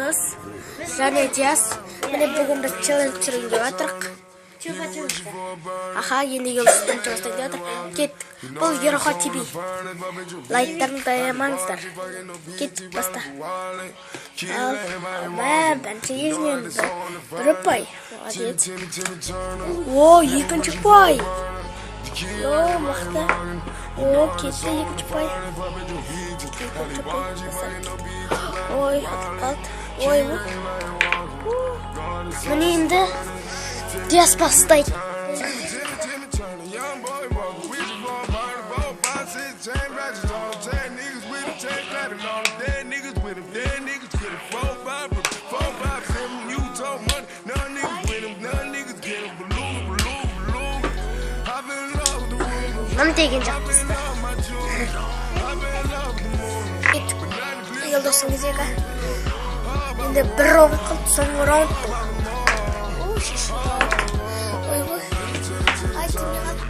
Елдос және Диас. Міне, бүгін біз челлендж түсірейін деп жатырық. Аха, енді Елдостың бастайын деп жатыр. Кеттік. Бұл Ероха ТВ. Лайктарыңызды аямаңыздар. Кеттік, баста. Ал, мә, бірінші кезінен бір ұпай. Молодец. О, екінші ұпай. О, мықты. О, кетті екінші ұпай. Екінші ұпай. Ой, атып қалды. Ой, міне, енді Диас бастайды. Мын деген жақ, достар. Кеттік. Елдостың кезегі. Енді бір раунд қалды, соңғы раунд бұл. О, шешіп қалды. Ойбой. Ай, тимей қалды.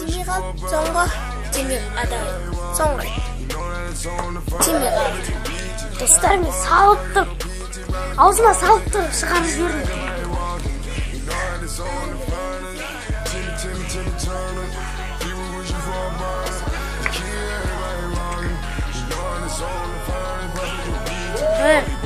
Тимей қалды. Соңғы. Тимей, а, давай. Соңғы рет. Тимей қалды. Достар, мен салып тұрып, аузыма салып тұрып шығарып жібердім. He.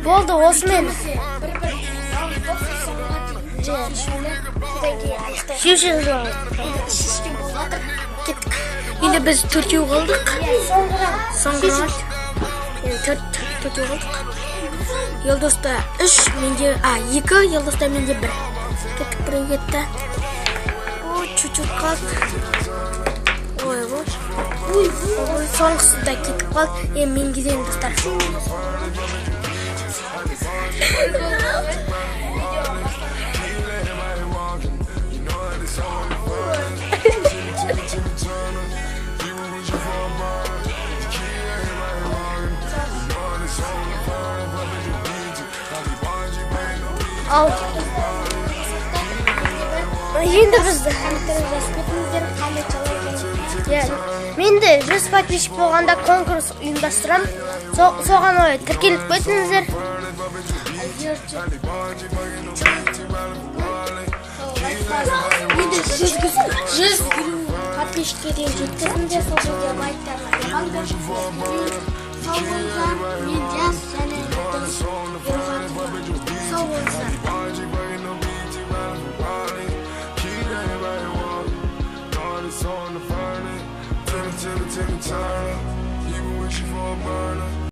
Болды, осымен. Кеттік. Енді біз төртеу қалдық. Соңғы раунд. Енді төртеу қалдық. Елдоста үш, менде, а, екі, Елдоста, менде бір. Кеттік, біреу кетті. О, чуть-чуть қалды. Ой, ой. Ой, соңғысы да кетіп қалды. Енді мен кезегім, достар. Ал. Енді біз Жазып кетіңіздер, қандай челлендж. Иә, мен де 100 подписчик болғанда конкурс ұйымдастырамын. Соған орай тіркеліп кетіңіздер. Енді 150 подписчикке дейін жеткізіңдер, сол жерде лайктарын аямаңдар. Сау болыңыздар, мен Диас және Елдос Ероха ТВ. Сау болыңыздар. Timmy, Timmy, Turner. Even wishing for a burner.